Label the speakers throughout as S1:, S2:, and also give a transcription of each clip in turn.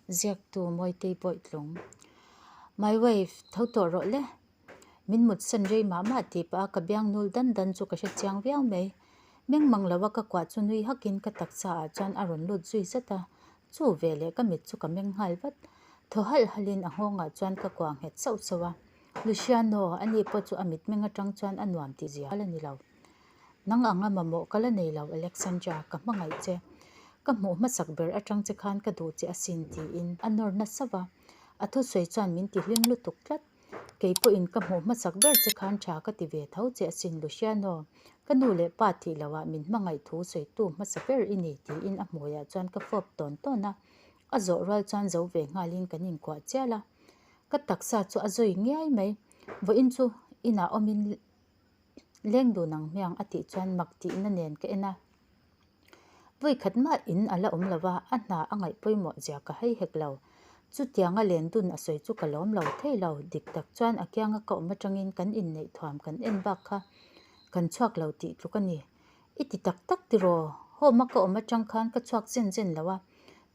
S1: Ziaktu Mawitei Bawitlung. My wife, tho tawh rawh le. Min mutsan rei mah mah tih pah a ka biang nul dan dan chu ka hre chiang viau mai. Meng mang lo a ka kuah chu nui hakin ka taksa ah chuan a rawn lut zui zat a, chu veleh ka mit chu ka meng nghal vat. Thaw halh halhin a nghawngah chuan ka kuah nghet sauh sauh a. Luciano, ani pawh chu a mitmeng atang chuan a nuam tih zia la ni lo. Nang anga mamawh ka la nei lo Alexandra, ka hmangaih che. Ka hmuh hmasak ber atang che khan ka duh che asin tiin a nawr na sauh a. A thusawi chuan min ti hlim lutuk tlat. Kei pawhin ka hmuh hmasak ber che khan tha ka ti ve tho che asin Luciano, ka nu leh pa tih loah min hmangaih thu sawitu hmasa ber i ni tiin a hmuiah chuan ka fawp tawn tawn a. A zawh rual chuan zo ve nghalin kan inkuah chial a. Ka taksa chu a zawi ngiai mai. Vawiin chu inah awmin leng dun ang hmiang a tih chuan mak tihna nen ka en a. Vawi khat mah in a la awm lo va, a hna a ngaih pawimawh zia ka hei hek lo. Chutianga len dun a sawi chu ka lawm lo thei lo. Dik tak chuan a kianga ka awm atangin kan inneih thuam kan en bak kha kan chhuak lo tih tluk a ni. I ti tak tak tiraw? Home a ka awm atang khan ka chhuak zen zen lo a,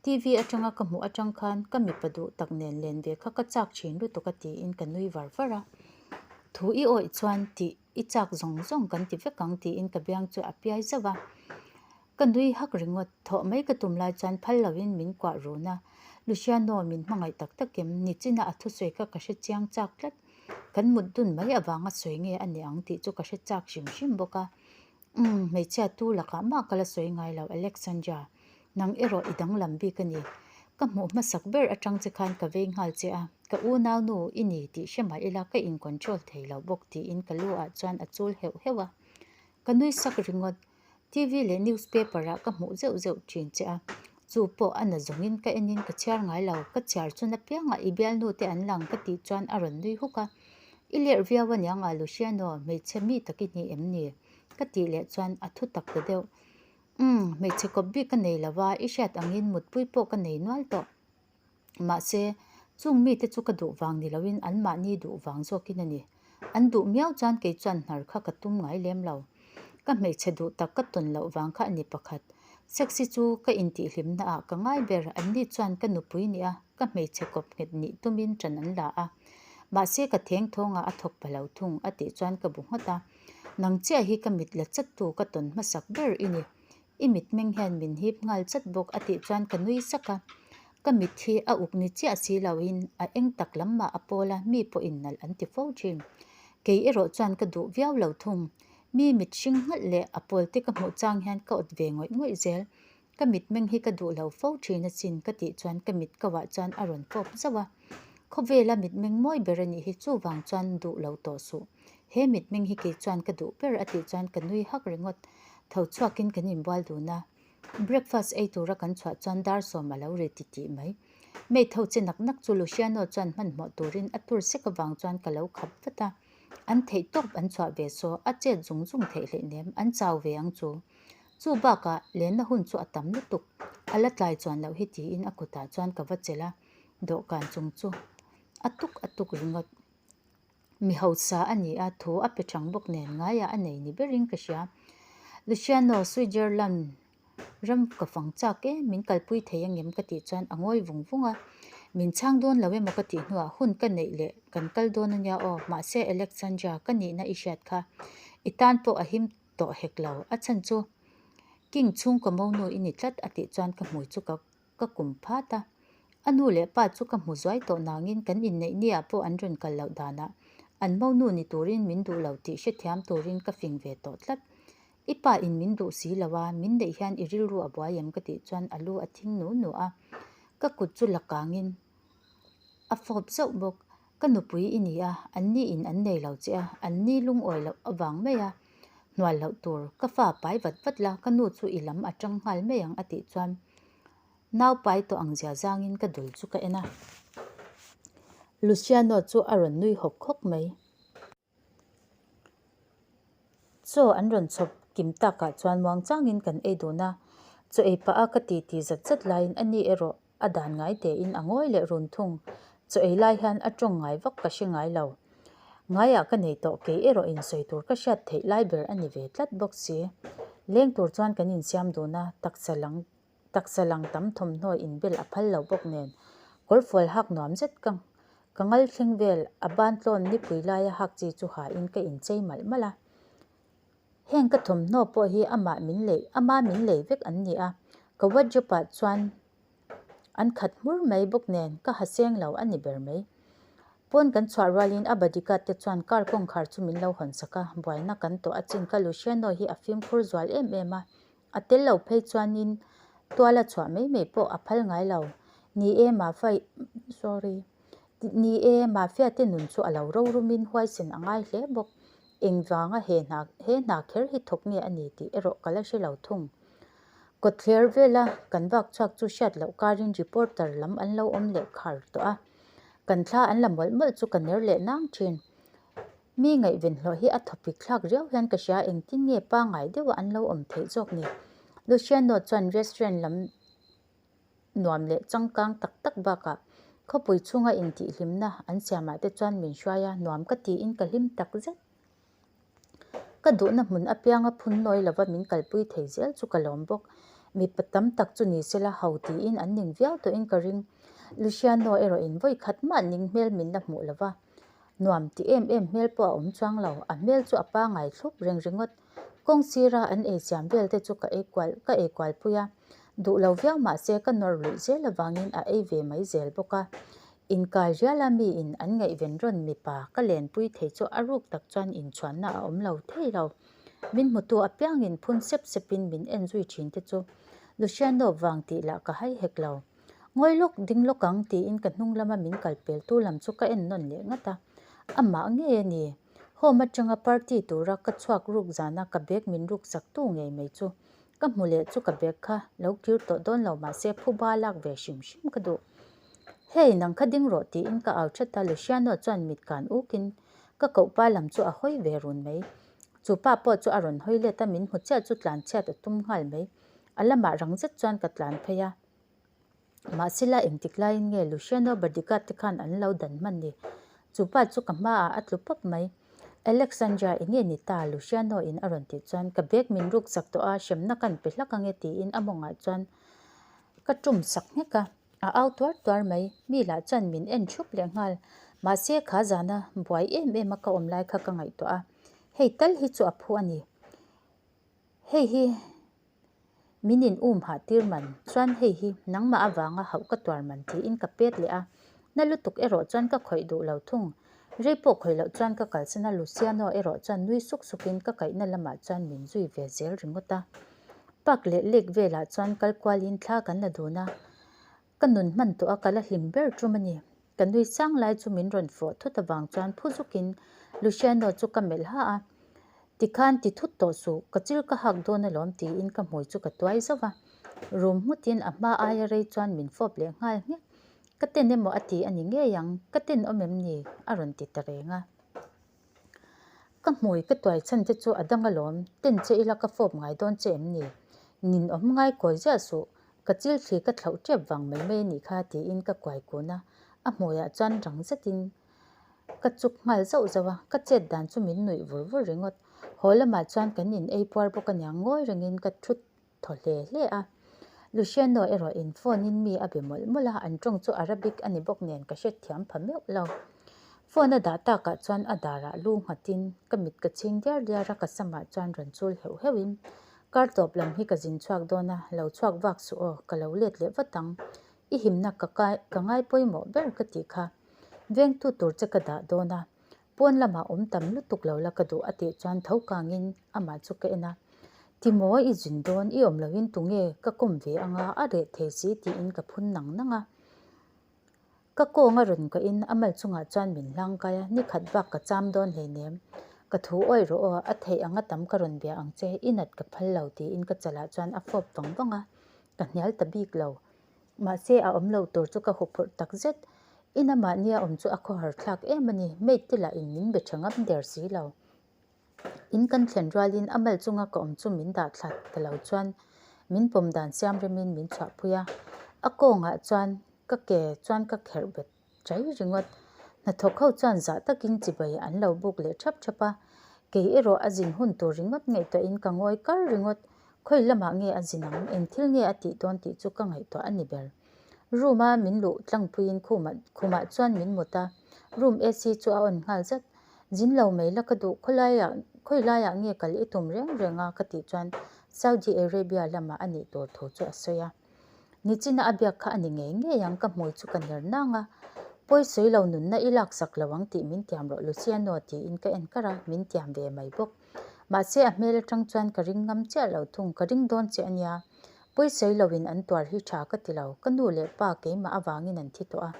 S1: TV atanga ka hmuh atang khan ka mipa duh tak nen len ve kha ka chak thin lutuk a tiin ka nui var var a. Thu i awih chuan tih i chak zawng zawng kan ti vek ang tiin ka biang chu a piai zauh a. Ka nui hak ringawt, thawh mai ka tum lai chuan phal loin min kuah run a. Luciano min hmangaih tak tak em? Nichina a thusawi kha ka hre chiang chak tlat. Kan mut dun mai avanga sawi nge a ni ang tih chu ka hre chak hrim hrim bawk a. Umm, hmeichhia tu lakah mah ka la sawi ngai lo Alexandra, nang erawh i danglam bik a ni. Ka hmuh hmasak ber atang che khan ka vei nghal che a, ka unaunu i ni tih hre mah ila ka in control thei lo bawk tiin ka lu ah chuan a chul heuh heuh a. Ka nui sak ringawt, TV leh newspaper ah ka hmuh zeuh zeuh thin che a, chu pawh a na zawngin ka enin ka chhiar ngai lo, ka chhiar chun apiangah i bialnu te an lang ka tih chuan a rawn nui huk a. I lerh viau aniang a Luciano, hmeichhe mi tak i ni em ni? Ka tih leh chuan a thu tak ta deuh. Umm, hmeichhe kawp bik ka nei lo a, i hriat angin mutpui pawh ka nei nual tawh. Mahse, chung mite chu ka duh vang ni loin anmahni duh vang zawkin a ni. An duh miau chuan kei chuan hnar kha ka tum ngai lem lo. Ka hmeichhe duh tak ka tawn loh vang kha a ni pakhat. Sexy chu ka intihhlimna ah ka ngai ber, anni chuan ka nupui nia ka hmeichhe kawp nghet nih tumin ṭan an la a. Mahse ka theng thawngah a thawk pa lo thung a tih chuan ka bu ngawt a. Nang chiah hi ka mit la chattu ka tawn hmasak ber i ni. I mitmeng hian min hip nghal chat bawk a tih chuan ka nui sak a. Ka mit hi a uk ni chiah si loin a eng tak lam mah a pawl a, mi pawhin nalh an ti fo thin. Kei erawh chuan ka duh viau lo thung. Mi mit hring nghalh leh a pawl te ka hmuh chang hian ka awt ve ngawih ngawih zel. Ka mitmeng hi ka duh lo fo thin asin ka tih chuan ka mit kauah chuan a rawn fawp zauh a. Khawvela mitmeng mawi ber a nih hi chuvang chuan duh lo tawh suh. He mitmeng hi kei chuan ka duh ber a tih chuan ka nui hak ringawt. Tho chhuakin kan inbual dun a. Breakfast ei tura kan chhuah chuan dar sawm a lo ri ti tih mai. Mate ho che nak nak chu Luciano chuan hmanhmawh turin a tur sek avang chuan ka lo khap vat a. An theih tawp an chhuah ve saw a chet zung zung theih hleihnem an chau ve ang chu. Chu bakah lenna hun chu a tam lutuk. A la tlai chuan loh hi tiin a kutah chuan ka va chelh a, dawhkan chung chu a tuk a tuk ringawt. Mi hausa a ni a, thu a pe thang bawk nen ngaiah a nei ni berin ka hria. Luciano, Switzerland ram ka fang chak e, min kalpui thei angem ka tih chuan a ngawi vung vung a. Min chhang dawn lo emaw ka tih hnuah hun ka neih leh kan kal dawn ania aw, mahse Alexandra ka nihna i hriat kha i tan pawh a him tawh hek lo, a chhan chu King chhungkaw monu i ni tlat a tih chuan ka hmui chu ka ka kum phat a. A nu leh pa chu ka hmu zuai tawh nangin kan inneih niah pawh an rawn kal loh danah an monu ni turin min duh lo tih hrethiam turin ka fing ve tawh tlat. I pa in min duh si lo a, min neih hian i rilru a buai em ka tih chuan a lu a thing nu nu a. Ka kut chu la kangin a fawp zauh bawk. Ka nupui i ni a, an ni in an nei lo che a, an ni lungawi loh avang mai a, hnual loh tur ka fa pai vat vat la, ka nu chu i lam a tang nghal mai ang a tih chuan nau pai tawh ang zia zangin ka dul chu ka en a. Luciano chu a rawn nui hawk hawk mai. Chaw an rawn chhawp kim takah chuan muang changin kan ei dun a, chaw ei pah a ka ti ti zat zat laiin a ni erawh a dan ngai tein a ngawi leh run thung. Chaw ei lai hian a tawng ngai vak ka hre ngai lo. Ngaiah ka nei tawh kei erawh insawi tur ka hriat theih lai ber a ni ve tlat bawk si. Leng tur chuan kan insiam dun a, taksa lang taksa lang tam thawmhnaw inbel a phal lo bawk nen. Kawrfual hak nuam zet ka ka ngal thleng vel a ban tlawn nipui laia hak chi chu ha in ka inchei malh malh a. Heng ka thawmhnaw pawh hi amah min lei ama min lei vek an ni a, ka wardrobe ah chuan an khat hmur mai bawk nen ka ha seng lo a ni ber mai. Pawn kan chhuah rualin a bodyguard te chuan car kawngkhar chu min lo hawn sak a, buaina kan tawh a chin ka Luciano hi a fimkhur zual em em a, a tel lo phei chuanin tual a chhuah mai mai pawh a phal ngai lo. Ni e Mafai sorry ni e Mafia te nun chu a lo rorumin huaisen a ngai hle bawk. Engvanga he hna he hna kher hi thawk nge a ni tih erawh ka la hre lo thung. Kawtthler vela kan vak chhuak chu hriat loh karin reporter lam an lo awm leh khar tawh a, kan thla an la mawlh mawlh chu ka ner leh nang thin. Mi ngaihven hlawh hi a thawpik thlak riau hian ka hria engtin nge pangngai deuha an lo awm theih zawk ni. Luciano chuan restaurant lam nuam leh changkang tak tak bakah khawpui chhunga intihhlimna an siamah te chuan min hruai a, nuam ka tiin ka hlim tak zet. Ka duhna hmun apianga phun nawi lova min kalpui thei zel chu ka lawm bawk. Mipa tam tak chu ni sela ho tiin an ning viau tawhin ka ring. Luciano erawhin vawi khat mah ning hmel min la hmuh lova, nuam ti em em hmel pawh a awm chuang lo. A hmel chu a pangai thlup reng ringawt. Kawng sira an ei siam vel te chu ka ei kual ka ei kual pui a, duh lo viau mah se ka nawr luih zel avangin a ei ve mai zel bawk a. Inkai riala miin an ngaihven rawn mipa ka lenpui thei chu a ruk tak chuan inchhuanna a awm lo thei lo. Min hmutu apiangin phun sep sepin min en zui thin te chu Luciano vang tih lah ka hai hek lo. Ngawi lawk ding lawk ang tiin ka hnung lama min kal peltu lam chu ka en nawn leh ngat a, amah ngei a ni. Home atanga party tura ka chhuak ruk zana ka bag min ruk sak tu ngei mai chu ka hmu leh chu ka bag kha lo kir tawh dawn lo mahse phuba lak ve hrim hrim ka duh. Hey nang kha ding rawh tiin ka au that a Luciano chuan mit kan ukin ka koh pa lam chu a hawi ve run mai. Chu pa pawh chu a rawn hawi let a min hmu chiah chu tlan chhiat a tum nghal mai. A lamah rang zet chuan ka tlan phei a. Mahsela engtik laiin nge Luciano bodyguard te khan an lo dan hman ni? Chu pa chu ka hmaah a tlu pawp mai. Alexandra eng nge ni ta? Luciano in a rawn tih chuan ka bag min ruk sak tawh a, hremna kan pe hlak ange tiin a mawngah chuan ka tum sak nghek a. A au tuar tuar mai. Mi lah chuan min en thup leh nghal. Mahse kha zana buai em em a ka awm lai kha ka ngaihtuah a, hei tal hi chu a phu a ni. Hei hi min in um hah tir man chuan hei hi nangmah avanga hauh ka tuar man tiin ka pet leh a, na lutuk erawh chuan ka khawih duh lo thung. Rei pawh khawih loh chuan ka kalsan a, Luciano erawh chuan nui suk sukin ka kaihna lamah chuan min zui ve zel ringawt a. Park leh lake velah chuan kal kualin thla kan la dun a, Ka nun hman tawh a, ka la hlim ber tum a ni. Ka nui sang lai chu min rawn fawh thut avang chuan phu zukin Luciano chu ka melh ha a, Tikhan ti thut tawh suh, ka chil ka hak dawn alawm tiin ka hmui chu ka tuai zauh a. Rum nghutin a hma aia rei chuan min fawp leh nghal nghek. Ka ten emaw a ti a ni ngei ang, ka ten awm em ni? a rawn ti ta reng a. Ka hmui ka tuai chhan te chu a dang alawm, ten che ila ka fawp ngai dawn che em ni? Nin awm ngai kawi ziah suh, Ka chil thli ka thlauh tep vang mai mai a nih kha tiin ka kuai kun a, a hmuiah chuan rang zetin ka chuk nghal zauh zauh a, ka chet dan chu min nuih vur vur ringawt. Haw lamah chuan kan in ei puar bawk aniang ngawi rengin ka thu thaw hle hle a. Luciano erawh in phone in mi a be mawlh mawlh a, an tawng chu Arabic a ni bawk nen ka hrethiam pha meuh lo. Phone a dah takah chuan a darah lu nghatin ka mit ka chhing diar diar a, ka samah chuan rawn chul heuh heuhin Kar tawp lam hi ka zin chhuak dawn a, lo chhuak vak suh aw, ka lo let leh vat ang. I himna ka kai ka ngai pawimawh ber ka tih kha. Vengtu tur che ka dah dawn a, pawn lamah awm tam lutuk lo la ka duh a tih chuan tho kangin amah chu ka en a. Timaw i zin dawn, i awm lohin tunge ka kawm ve anga a reh thei si tiin ka phun nang nang a. Ka kawng a rawn kah in a mal chungah chuan min hlang kai a, ni khat bak ka cham dawn hleinem. Ka thu awih rawh aw, a theih anga tam ka rawn bia ang che, i nat ka phal lo tiin ka chalah chuan a fawp vang vang a, ka hnial ta bik lo. Mahse a awm lo tur chu ka huphurh tak zet. Ina mahnia awm chu a khawhar thlak em a ni, mate te lah in min be tha ngam der si lo. In kan thlen rualin a mal chunga ka awm chu min dah thla ta lo chuan min pawm dan siam remin min chhuahpui a, a kawngah chuan ka ke chuan ka kherh bet chai ringawt. Hnathawk ho chuan zah takin chibai an lo buk leh thap thap a, kei erawh a zin hun tur ringawt ngaihtuahin ka ngawi kar ringawt. Khawi lamah nge a zin ang, eng thil nge a tih dawn tih chu ka ngaihtuah a ni ber. Room a min luh tlangpuiin khumah khumah chuan min mut a, room AC chu a on nghal zat. Zin lo mai la ka duh khawlaiah khawi laiah nge kal i tum reng reng a ka tih chuan Saudi Arabia lamah a nih tur thu chu a sawi a. Nichina a biak kha a ni ngei ngei ang ka hmui chu ka ner nang a, Pawi sawi lo nunna i laksak lo ang tih min tiam rawh Luciano tiin ka en kar a, min tiam ve mai bawk. Mahse a hmel atang chuan ka ring ngam chiah lo thung, ka ring dawn che a nia. Pawi sawi loin an tuar hi tha ka ti lo, ka nu leh pa keimah avangin an thi tawh a.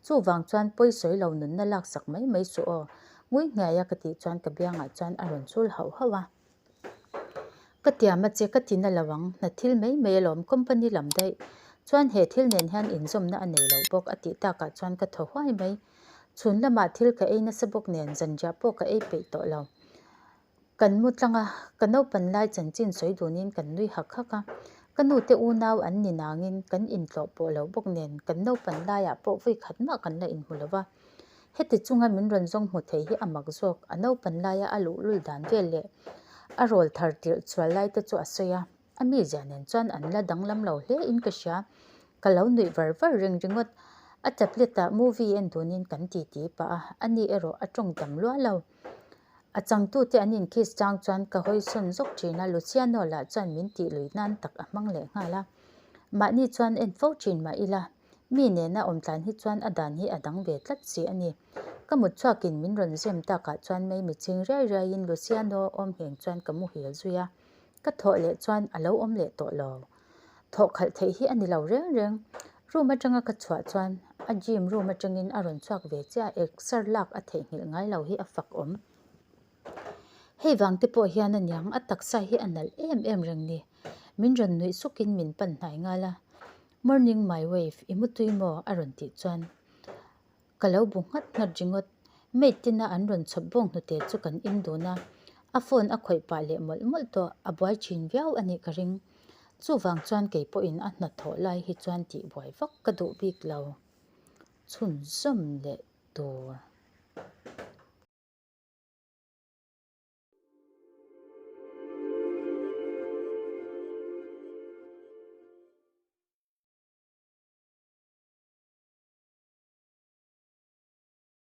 S1: Chuvang chuan pawi sawi lo nunna laksak mai mai suh aw, ngui hniaia ka tih chuan ka biangah chuan a rawn chul hauh hauh a. Ka tiam a che, ka ti na lo ang, hna thil mai mai alawm, company lam daih chuan he thil nen hian inzawmna a nei lo bawk a tih takah chuan ka thaw huai mai. Chhun lamah thil ka ei nasa bawk nen zanriah pawh ka ei peih tawh lo. Kan mu tlang a, ka naupan lai chanchin sawi dunin kan nui hak hak a, ka nute unau an ni nangin kan intlawh pawh lo bawk nen kan naupan laiah pawh vawi khat mah kan la inhmu lo va. Heti chunga min rawn zawng hmu thei hi a mak zawk, a naupan laia a luhlul dan vel leh a rawl thar tirh chhual lai te chu a sawi a, a mizia nen chuan an la danglam lo hle in ka hria, ka lo nuih var var reng ringawt. A tablet ah movie en dunin kan titi pah a, ani erawh a tawng tam lua lo. A changtute an inkiss chang chuan ka hawi sawn zawk thin a, Luciano lah chuan min tih lui nan tak a hmang leh nghal a, mahni chuan en fo thin mah ila. Mi nena awm tlan hi chuan a dan hi a dang ve tlat si a ni. Ka mut chhuakin min rawn zem takah chuan mei mi ching riai riaiin Luciano awm ngheng chuan ka muhil zui a. Ka thawh leh chuan a lo awm leh tawh lo. Thawh khalh theih hi a ni lo reng reng. Room atanga ka chhuah chuan a gym room atangin a rawn chhuak ve chiah a, exer lak a theihnghilh ngai lo hi a fak awm. Hei vang te pawh hian a niang a taksa hi a nalh em em reng ni. Min rawn nuih sukin min pan hnai nghal a. Morning my wife, i mutui maw? a rawn tih chuan ka lo bu nghat nghat ringawt. Maid tina an rawn chhawp bawng hnute chu kan in dun a, a phone a khawih pah leh mawlh mawlh tawh, a buai thin viau a nih ka ring. Chuvang chuan kei pawhin a hnathawh lai hi chuan tih buai vak ka duh bik lo. Chhunzawm leh tur.